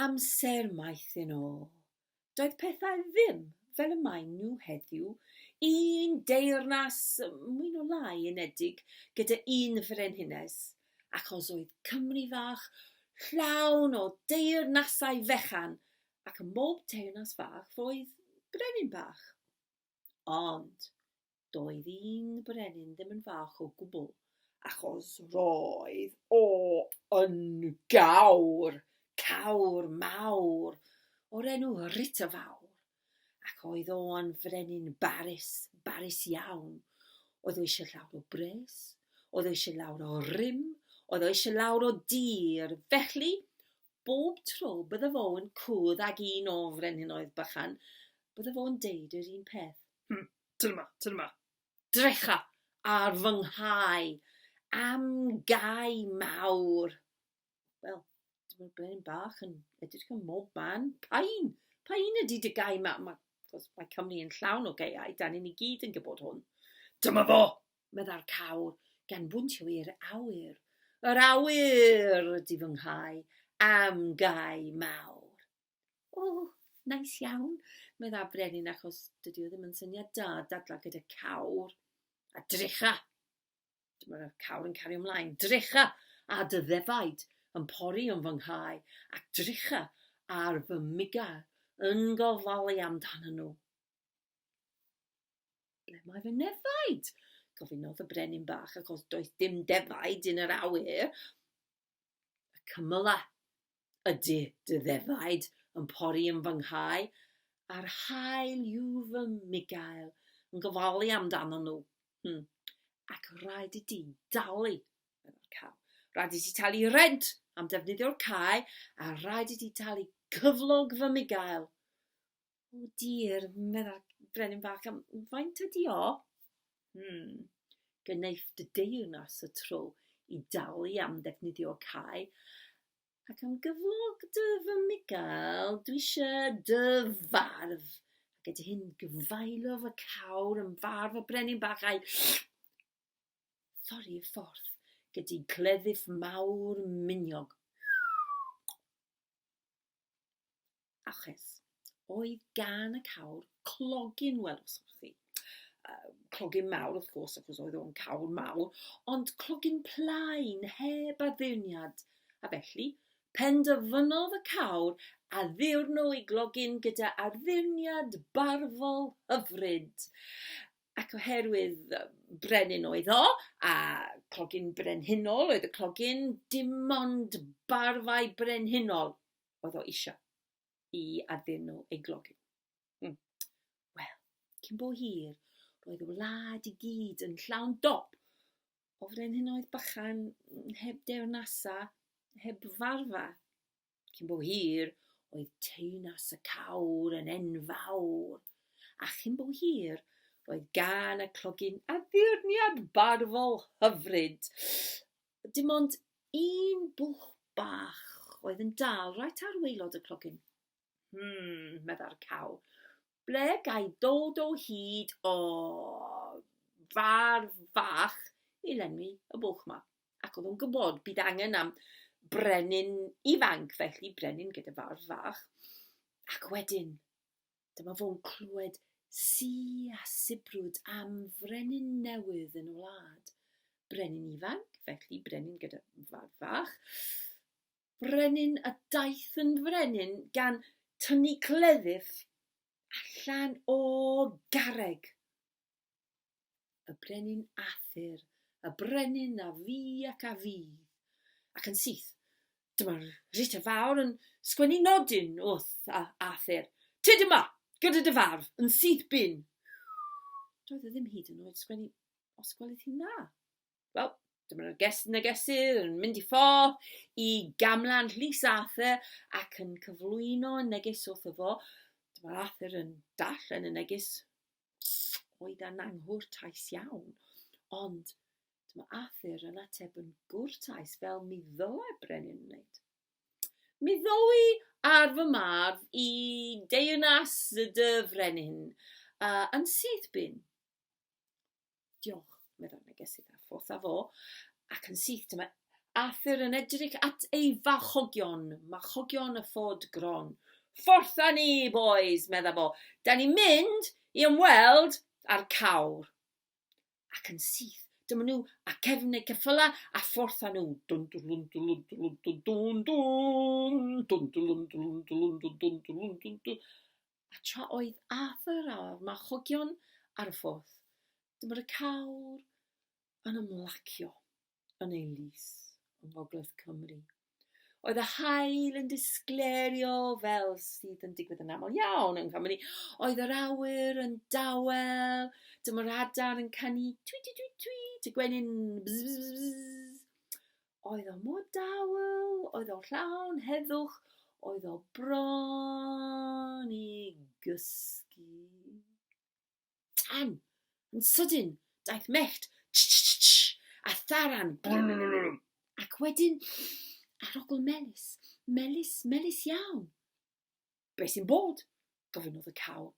Amser maith yn ôl, doedd pethau ddim fel y maen nhw heddiw, un deyrnas mwy neu lai unedig gyda un frenhines, achos oedd Cymru fach llawn o deyrnasau fechan, ac ym mhob teyrnas fach roedd brenin bach. Ond Doedd un brenin ddim yn fach o gwbl, achos roedd o yn gawr, cawr mawr, o'r enw Rhitta Fawr, ac oedd o'n frenin barus, barus iawn. Oedd o eisiau llawer o bres, oedd o eisiau llawer o rym, oedd o eisiau llawer o dir, felly bob tro bydde fo'n cwrdd ag un o frenhinoedd bychan, bydde fo'n deud yr un peth. Tyd yma, tyd yma. Drecha ar fy nghae, am gae mawr. Wel, dyma'r brenin bach yn edrych ym mhob man. Pa un? Pa un ydy dy gae ma? Ma, cos mae Cymru yn llawn o gaeau, dan ni'n i gyd yn gwybod hwn. Dyma fo! Meddai'r cawr, gan bwyntio i'r awyr. Yr awyr ydy fy nghae, am gae mawr. O, nais iawn, medda Brenin, achos dydy o ddim yn syniad da dadla gyda cawr. A drycha! Dyma'r cawr yn cario ymlaen. Drycha a dy ddefaid yn pori yn fy nghae, ac drycha ar fy mugail yn gofalu amdanyn nhw. Ble mae fy nefaid? Gofynnodd y brenin bach, achos does dim defaid yn yr awyr. Y cymylau ydy dy ddefaid yn pori yn fy nghae, a'r haul yw fy mugail yn gofalu amdanon nhw. Hmm. Ac rhaid i ti dalu, meddai'r caw. Rhaid i ti talu rent am defnyddio'r cae, a rhaid i ti talu cyflog fy mugail. O dir, meddai'r brenin bach, am faint ydi o? Hmm, gwnaiff dy deyrnas y tro i dalu am ddefnyddio'r cae, ac am gyflog dy fy mugail, dwi eisiau dy farf. A gyda hyn gafaelodd y cawr yn farf y brenin bach a'i thorri i ffordd gyda'i gleddyf mawr miniog. Achos oedd gan y cawr clogyn, welsoch chi. Clogyn mawr, wrth gwrs, achos oedd o'n cawr mawr, ond clogyn plaen, heb addurniad. A felly, penderfynodd y cawr addurno ei glogyn gyda addurniad barfol hyfryd. Ac oherwydd brenin oedd o, a clogyn brenhinol oedd y clogyn, dim ond barfau brenhinol oedd o eisiau i addurno ei glogyn. Hmm. Wel, cyn bo hir, roedd y wlad i gyd yn llawn dop o frenhinoedd bychan heb deyrnasa, heb farfa. Cyn bo hir, oedd teyrnas y cawr yn enfawr, a chyn bo hir, roedd gan y clogyn addurniad barfol hyfryd. Dim ond un bwlch bach oedd yn dal reit ar waelod y clogyn. Hmm, meddai'r cawr, ble ga i ddod o hyd o farf fach i lenwi y bwlch 'ma? Ac oedd o'n gwybod bydd angen am brenin ifanc, felly brenin gyda farf fach. Ac wedyn, dyma fo'n clywed si a sibrwd am frenin newydd yn y wlad. Brenin ifanc, felly brenin gyda farf fach. Brenin a daeth yn frenin gan tynnu cleddyf allan o garreg. Y brenin Arthur, y brenin a fu ac a fydd. Ac yn syth, dyma'r Rita Fawr yn sgwennu nodyn wrth Arthur. Tyd yma, gyda dy farf, yn syth bin. Doedd e ddim hyd yn oed sgwennu os gwelith hi'n dda. Wel, dyma'r negesydd yn mynd i ffordd i gamlan llys Arthur ac yn cyflwyno y neges wrtho fo. Dyma'r Arthur yn darllen y neges oedd yn anghwrtais iawn, ond dyma Arthur yn ateb yn gwrtais fel mi ddylai brenin wneud. Mi ddo'i ar fy marf i deyrnas dy frenin, uh, yn syth bin. Diolch, meddai'r negesydd, a ffordd â fo, ac yn syth dyma Arthur yn edrych at ei farchogion, marchogion y ford gron. Ffordd â ni, boys, medda fo. Da ni'n mynd i ymweld â'r cawr. Ac yn syth, dyma nhw a cefn eu ceffylau a ffordd â nhw. Dwn dwn dwn dwn dwn dwn dwn dwn dwn dwn dwn dwn dwn dwn dwn dwn. A tra oedd Arthur a'r marchogion ar y ffordd, dyma'r cawr yn ymlacio yn ei lys yng Ngogledd Cymru. Oedd y haul yn disgleirio fel sydd yn digwydd yn aml iawn yng Nghymru. Oedd yr awyr yn dawel, dyma'r adar yn canu twi twi twi twi, y gwenyn bzz bzz bzz. Oedd o mor dawel, oedd o llawn heddwch, oedd o bron i gysgu. Tan! Yn sydyn, daeth mellt, tsh-tsh-tsh, a tharan, glwlwlwlw, ac wedyn arogl melys, melys, melys iawn. Be sy'n bod? gofynnodd y cawr.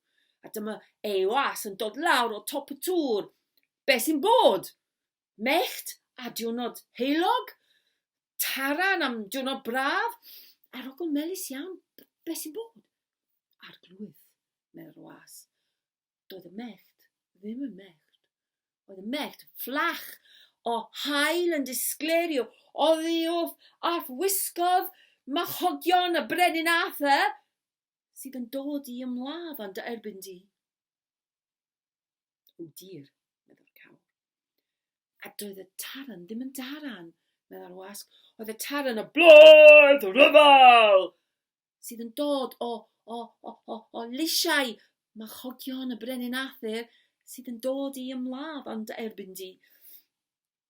A dyma ei was yn dod lawr o top y tŵr. Be sy'n bod? Mellt a diwrnod heulog? Taran am diwrnod braf? Arogl melys iawn? Be sy'n bod? Arglwydd, meddai'r was. Doedd y mellt ddim yn mellt. Oedd y mellt fflach o haul yn disgleirio oddi wrth arfwisgoedd marchogion y Brenin Arthur sydd yn dod i ymladd yn dy erbyn di. O dir, meddai'r cawr. A doedd y taran ddim yn daran, meddai'r wasg. Oedd y taran y blaidd ryfel! Sydd yn dod o, o, o, o, o leisiau marchogion y Brenin Arthur sydd yn dod i ymladd yn dy erbyn di.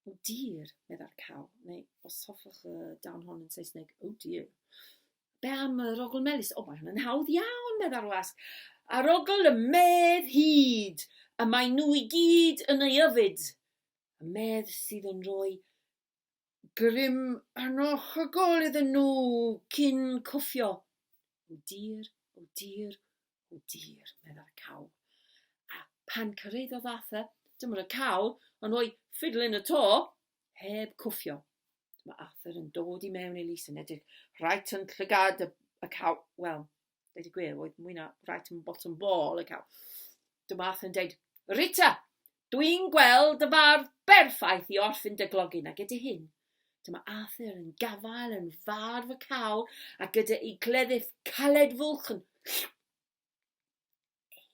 O dir, meddai'r cawr, neu os hoffech y darn hon yn Saesneg, oh dear. Be am yr ogl melys? O, mae hwn yn hawdd iawn, meddai'r wasg. Arogl y medd hud, y mae nhw i gyd yn ei yfyd. Y medd sydd yn rhoi grym anarchygol iddyn nhw cyn cwffio. O dir, o dir, o dir, meddai'r cawr. A pan cyrhaeddodd Arthur, dyma'r cawr yn rhoi ffidlyn y to, heb cwffio. Dyma Arthur yn dod i mewn i lys yn edrych reit yn llygad y, y cawr. Wel, deud y gwir, oedd mwy na reit yn bottom ball y cawr. Dyma Arthur yn deud, Rita, dwi'n gweld y farf berffaith i orffen dy glogyn, a gyda hyn, dyma Arthur yn gafael yn farf y cawr a gyda ei gleddyf caled fwlch yn ei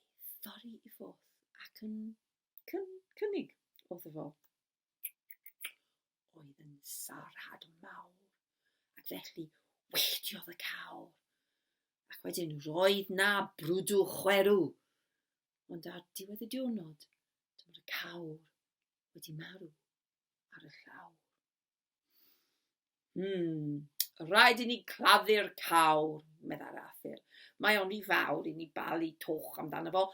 thorri i ffwrdd ac yn cynnig wrtho fo. Oedd yn sarhad mawr, ac felly wylltiodd y cawr. Ac wedyn roedd 'na brwdw chwerw. Ond ar diwedd y diwrnod, dyma'r cawr wedi marw ar y llawr. Hmm, rhaid i ni claddu'r cawr, meddai'r Arthur. Mae o'n rhy fawr i ni balu twch amdano fo.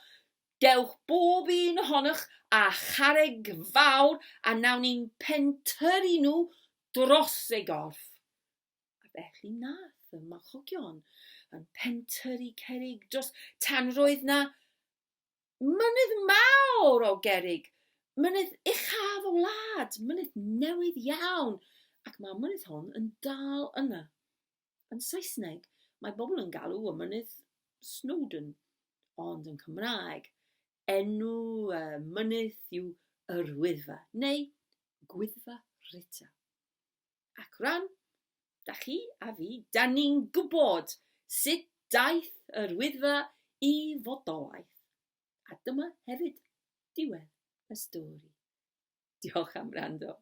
Dewch bob un ohonoch â charreg fawr a nawn ni'n pentyrru nhw dros ei gorff. A felly nath y marchogion yn pentyrru cerrig dros tan roedd 'na mynydd mawr o gerrig, mynydd uchaf y wlad, mynydd newydd iawn, ac mae'r mynydd hwn yn dal yna. Yn Saesneg, mae bobl yn galw y mynydd Snowdon, ond yn Cymraeg, enw y mynydd yw Yr Wyddfa, neu Gwyddfa Rita. Ac rwan, da chi a fi, da ni'n gwybod sut daeth yr Wyddfa i fodolaeth. A dyma hefyd diwedd y stori. Diolch am wrando.